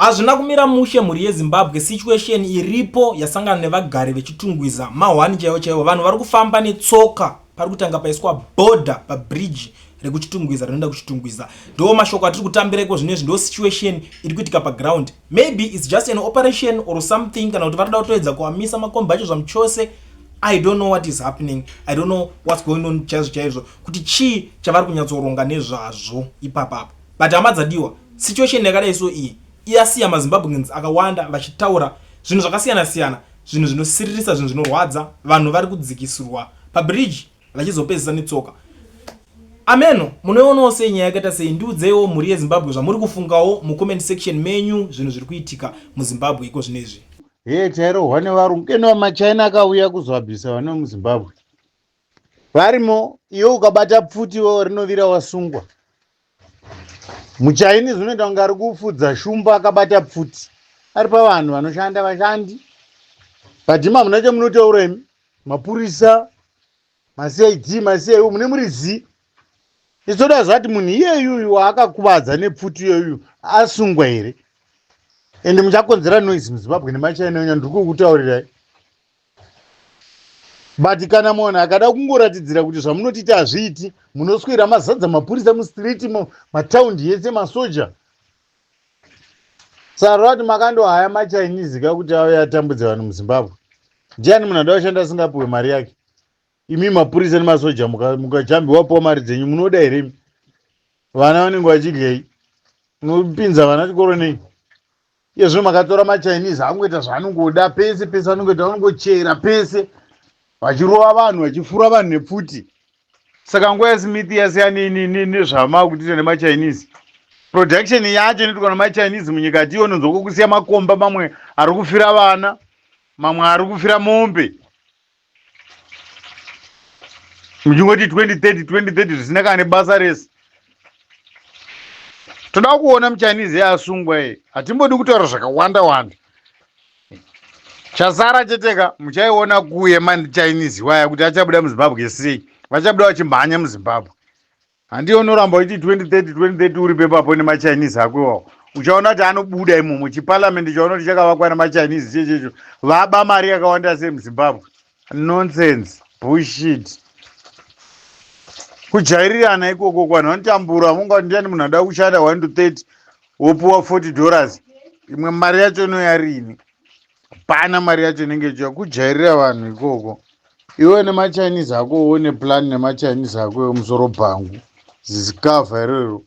Hazvina kumira mushe mhuri yeZimbabwe, situation iripo yasangana nevagari veChitungwiza mahwani chaiwo chaiwo. Vanhu vari kufamba netsoka, pari kutanga paiswa border pabridge rekuChitungwiza rinoenda kuChitungwiza. Ndo mashoko atiri kutambira iko zvinezvi, ndo situation iri kuitika paground. Maybe it's just an operation or something, kana kuti varikuda kutoedza kuamisa makombi acho zvamuchose. I don't know what is happening, I don't know what's going on chaizvo chaizvo, kuti chii chavari kunyatsoronga nezvazvo ipapapo. But hama dzadiwa, situation yakadai so iyi iyasiya maZimbabweans akawanda vachitaura zvinhu zvakasiyana siyana, zvinhu zvinosiririsa, zvinhu zvinorwadza. Vanhu vari kudzikisirwa pabridge vachizopedzisa netsoka. Ameno munoionawo sei nyaya yakaita sei? Ndiudzeiwo, mhuri yeZimbabwe, zvamuri kufungawo mucomment section menyu, zvinhu zviri kuitika muZimbabwe iko zvinezvi. Heye, tairohwa nevarungu keno. Machina akauya kuzoabvisa vana vemuZimbabwe varimo. Iwe ukabata pfutiwo rinovira, wasungwa. Muchaini zvinoita kunge ari kufudza shumba akabata pfuti, ari pavanhu vanoshanda, vashandi. But ima muna chamunotaura imi, mapurisa, maCID, maCIO, mune muri zi isoda zvati munhu iyeyuyu waakakuvadza nepfuti iyoyu asungwa here? Ende muchakonzera noise muZimbabwe nemachina enyu, ndiri kukutaurirai. But kana munhu akada kungoratidzira kuti zvamunotiti hazviiti, munoswera mazadza mapurisa mustreet, mataundi yese masoja. Saka kuti makandohaya maChinese ka kuti auye atambudze vanhu muZimbabwe? Ndiani munhu ada kushanda asingapiwe mari yake? Imi mapurisa nemasoja, mukajambiwa piwa mari dzenyu, munoda here imi? Vana vanenge vachidyei? Munopinza vana chikoro nei? Iyezvo makatora maChinese angoita zvaanongoda pese pese, anongoita, vanongochera pese, vachirova vanhu, vachifura vanhu nepfuti. Saka nguva yaSmith yasiyana nezvamakutoita nemaChinese. Production yacho inoitwa nemaChinese munyika hatiiononzwa, kusiya makomba mamwe ari kufira vana, mamwe ari kufira mombe, muchingoti 2030 2030 zvisina kana nebasa rese. Toda kuona muChinese yaasungwa ye. Hatimbodi kutaura zvakawanda wanda. Chasara cheteka muchaiona kuye maChinese waya kuti achabuda muZimbabwe sei. Vachabuda vachimhanya muZimbabwe. Handiyo unoramba uchiti 2030 2030 uri pepapo nemaChinese ako iwawo. Uchaona kuti anobuda imomo. Chiparliament chaona kuti chakavakwa nemaChinese chechecho, vaba mari yakawanda sei muZimbabwe? Nonsense, bullshit, kujairirana ikoko. Vanhu vanotambura. Munga ndiani munhu ada kushanda 1 to 30 wopuwa $40? Imwe mari yacho inoya rini? Hapana mari yacho inenge ichiuya. Kujairira vanhu ikoko. Iwe nemaChinese ako, une plan nemaChinese ako emusoro bhangu zizikavha iroro.